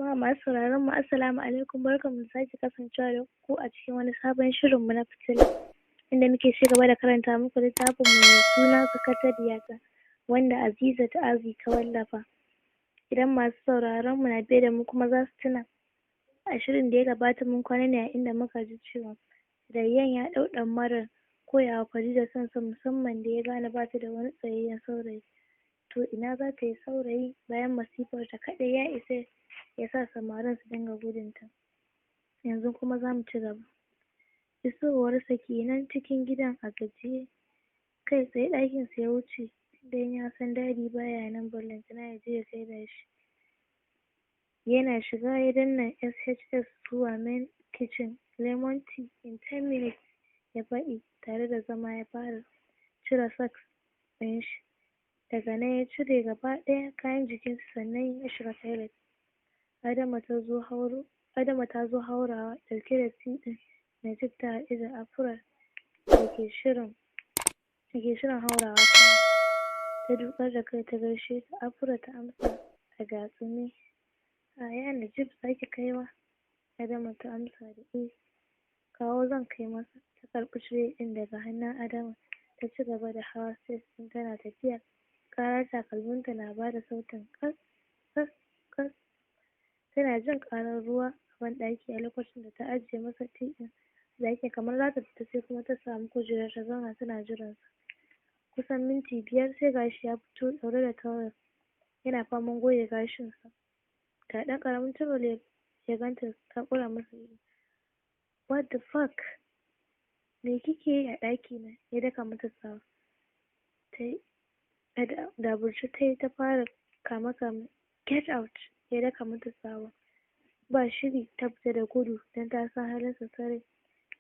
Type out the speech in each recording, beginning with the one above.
Jama'a masu sauraron mu, assalamu alaikum, barkanmu da sake kasancewa da ku a cikin wani sabon shirin mu na Fitila, inda muke ci gaba da karanta muku littafin mu mai suna Sakatariyata, wanda Aziza Ta'azi ta wallafa. Idan masu sauraron mu na biye da mu kuma za su tuna, a shirin da ya gabata mun kwana ne a inda muka ji cewa Rayyan ya ɗau ɗamarar koyawa Farida son sa, musamman da ya gane bata da wani tsayayyen saurayi. To ina zata yi saurayi bayan masifar ta kaɗai ya isa ya sa samarin su dinga gudun ta? Yanzu kuma zamu ci gaba. Isowarsa kenan cikin gidan a gajiye, kai tsaye ɗakin sa ya wuce, don ya san Daddy baya nan, ballantana ya je ya gaida shi. Yana shiga ya danna SHS zuwa main kitchen. "Lemon tea in 10 minutes," ya faɗi tare da zama ya fara cire socks ɗin shi. Daga nan ya cire gaba ɗaya kayan jikinsa, sannan ya shiga toilet. Adama ta zo hauro Adama ta zo haurawa ɗauke da tea ɗin. Najib ta haɗu da Afra da ke shirin haurawa sama. Ta duƙar da kai ta gaishe ta. Afra ta amsa a gatsine. "Yaya Najib zaki kaiwa?" Adama ta amsa da "Eh." "Kawo, zan kai masa." Ta karɓi tray ɗin daga hannun Adama, ta ci gaba da hawa stairs ɗin tana tafiya. Ƙarar takalminta na bada sautin kas kas kas. Tana jin ƙarar ruwa a banɗaki a lokacin da ta ajiye masa tea ɗin a ɗakin, kamar zata fita, sai kuma ta samu kujera ta zauna tana jiran sa. Kusan minti 5 sai gashi ya fito ɗaure da towel, yana faman goge gashin sa da ɗan ƙaramin towel. Ya ganta ta ƙura masa ido. "What the fuck? Me kike yi a ɗakina?" ya daka mata tsawa. Tayi a daburce tayi ta fara kame kame. "Get out!" ya daka mata tsawa. Ba shiri ta fita da gudu, don ta san halinsa sarai.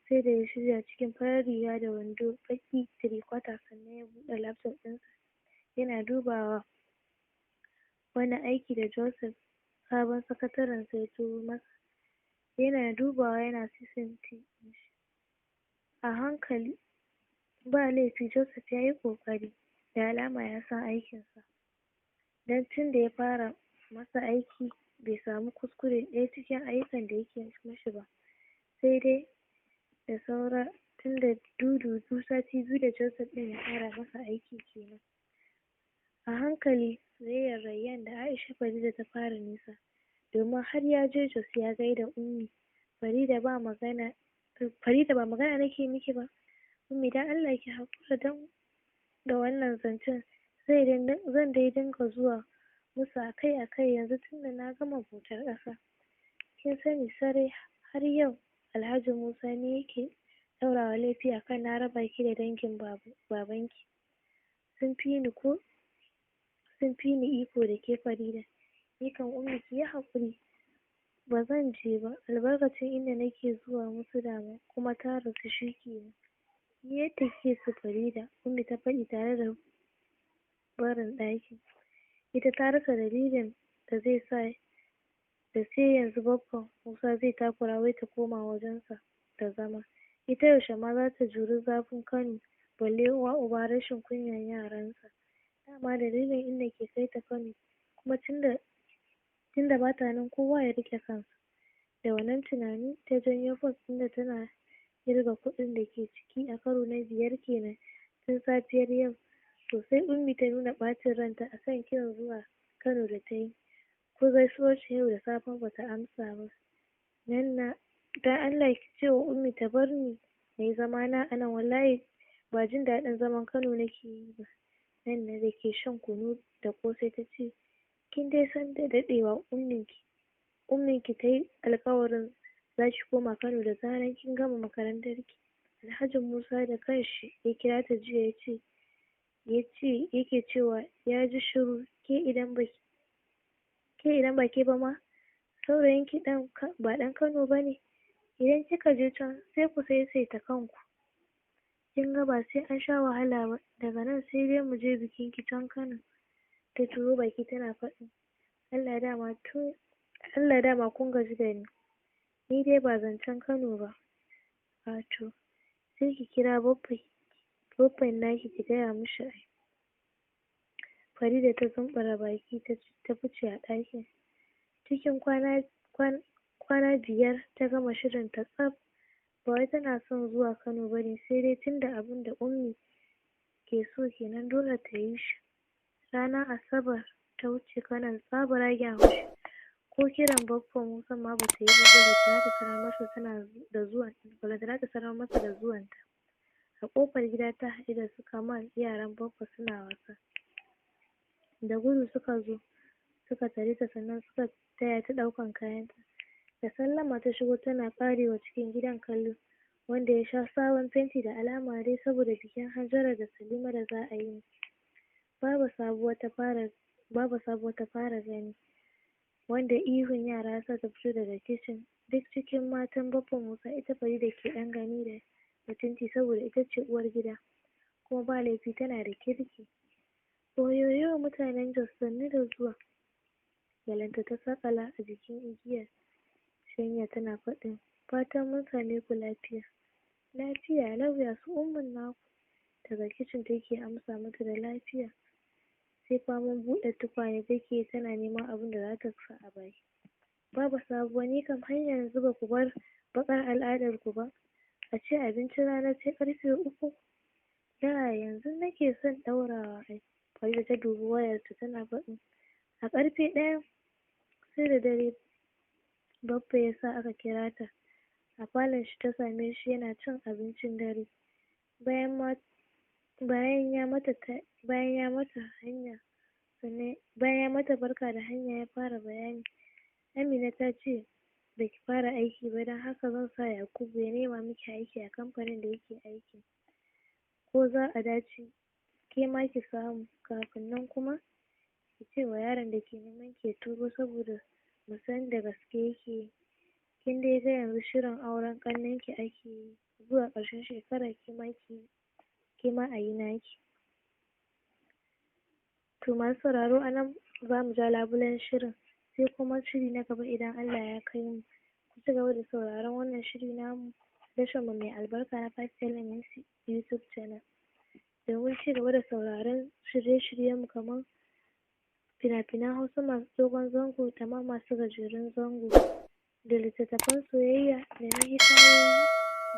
Sai da ya shirya cikin farar riga da wando baƙi three-quarter, sannan ya buɗe laptop ɗinsa yana dubawa wani aiki da Joseph, sabon sakatarensa, ya turo masa. Yana dubawa yana sipping tea a hankali. Ba laifi, Joseph yayi ƙoƙari, da alama ya san aikinsa, don tunda ya fara masa aiki bai samu kuskure ɗaya cikin ayyukan da yake mishi ba. Sai dai da saura, tunda dududu sati 2 da Joseph ɗin ya fara masa aiki kenan. A hankali soyayyar Rayyan da Aisha Farida ta fara nisa, domin har ya je Jos ya gaida Ummi. Farida, ba magana, Farida, ba magana nake miki ba. Ummi, dan Allah ki haƙura dan da wannan zancen. Zan dai dinga zuwa musu akai akai yanzu, tunda na gama bautar ƙasa. Kin sani sarai har yau Alhaji Musa ni yake ɗaurawa laifi akan na raba ki da dangin babanki. Sun fi ni ko sun fi ni iko da ke, Farida. Ni kam, Ummi, ki yi haƙuri, ba zan je ba. Albarkacin inda nake zuwa musu dama kuma ta rasu, shikenan. "Yi yadda kike so, Farida," Ummi ta faɗi tare da barin ɗakin. Ita ta rasa dalilin da zai sa da sai yanzu Baffa Musa zai takura wai ta koma wajensa da zama. Ita yaushe ma zata juri zafin Kano, balle uwa uba rashin kunyan yaransa? Dama dalilin inda ke kai ta Kano, kuma tunda bata nan, kowa ya riƙe kansa. Da wannan tunani ta janyo purse ɗinta tana ƙirga kuɗin da ke ciki a karo na biyar kenan tun safiyar yau. Sosai Ummi ta nuna ɓacin ranta akan ƙin zuwa Kano da tayi. Ko gaisuwar ta yau da safe bata amsa ba. "Nanna, dan Allah ki ce wa Ummi ta bar ni nayi zamana a nan. Wallahi ba jin daɗin zaman Kano nake yi ba." Nanna da ke shan kunu da ƙosai ta ce, "Kin dai san da daɗewa umminki tayi alƙawarin zaki koma Kano da zarar kin gama makarantar ki. Alhaji Musa da kanshi ya kira ta jiya, yace yake cewa ya ji shiru. Ke idan ba ke ba ma, saurayinki ɗan ba ɗan Kano bane. Idan kika je can sai ku saisaita kanku. Kin ga ba sai an sha wahala ba. Daga nan sai dai mu je bikin ki can Kano." Ta turo baki tana faɗin, Allah dama tun Allah dama kun gaji da ni. Ni dai ba zancen Kano ba." "A to sai ki kira baffan naki ki gaya mishi ai." Farida ta zumbura baki ta fice a ɗakin. Cikin kwana Kwana 5 ta gama shirin ta tsaf. Ba wai tana son zuwa Kano bane, sai dai tunda abinda Ummi ke so kenan, dole ta yi shi. Ranar Asabar ta wuce Kanon tsabaragen haushi. Ko kiran Baffa Musa ma bata yi ba, ballantana ta sanar masa tana da zuwan, ballantana ta sanar masa da zuwanta. A ƙofar gida ta haɗu da su Kamal, yaran Baffa, suna wasa. Da gudu suka zo suka tare ta, sannan suka taya ta ɗaukan kayanta. Da sallama ta shigo tana ƙarewa cikin gidan kallo, wanda ya sha sabon fenti, da alama dai saboda bikin Hajara da Salima da za a yi. Baba Sabuwa ta fara gani, wanda ihun yara ya sa ta fito daga kicin. Duk cikin matan Baffa Musa, ita Farida ke ɗan gani da mutunci, saboda ita ce uwar gida, kuma ba laifi tana da kirki. "Oyoyo mutanen Jos, sannu da zuwa." Gyalenta ta saƙala a jikin igiyar shanya tana faɗin, "Fatan mun same ku lafiya." "Lafiya lau, ya su Ummin naku?" Daga kicin take amsa mata da lafiya. Sai faman buɗe tukwane take tana neman abin da za ta sa a baki. "Baba Sabuwa, ni kam har yanzu ba ku bar baƙar al'adar ku ba, a ce abincin rana sai ƙarfe 3." "Da yanzu nake son ɗaurawa ai." Farida ta dubi wayarta tana faɗin, a ƙarfe 1 sai da dare Baffa ya sa aka kira ta. A falon shi ta same shi yana cin abincin dare. Bayan ya mata barka da hanya, ya fara bayani. "Amina ta ce baki fara aiki ba, don haka zan sa Yakubu ya nema miki aiki a kamfanin da yake aiki, ko za a dace ke ma ki samu. Kafin nan kuma ki ce wa yaron da ke neman ki ya turo, saboda mu san da gaske yake yi. Kin dai ga yanzu shirin auren ƙannenki ake yi, zuwa ƙarshen shekara ke ma a yi naki." To masu sauraro, a nan za mu ja labulen shirin, sai kuma shiri na gaba idan Allah ya kai mu. Ku ci gaba da sauraron wannan shiri namu, tashar mu mai albarka na 5 Elements YouTube channel, domin ci gaba da sauraron shirye-shiryen mu kamar fina-finan Hausa masu dogon zango da ma masu gajerun zango, da littattafan soyayya, da na hikayoyi,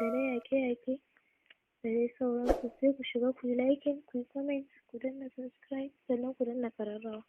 da na yaƙe-yaƙe, da dai sauransu. Sai ku shiga ku yi liking, ku yi comment, ku danna subscribe, sannan ku danna ƙararrawa.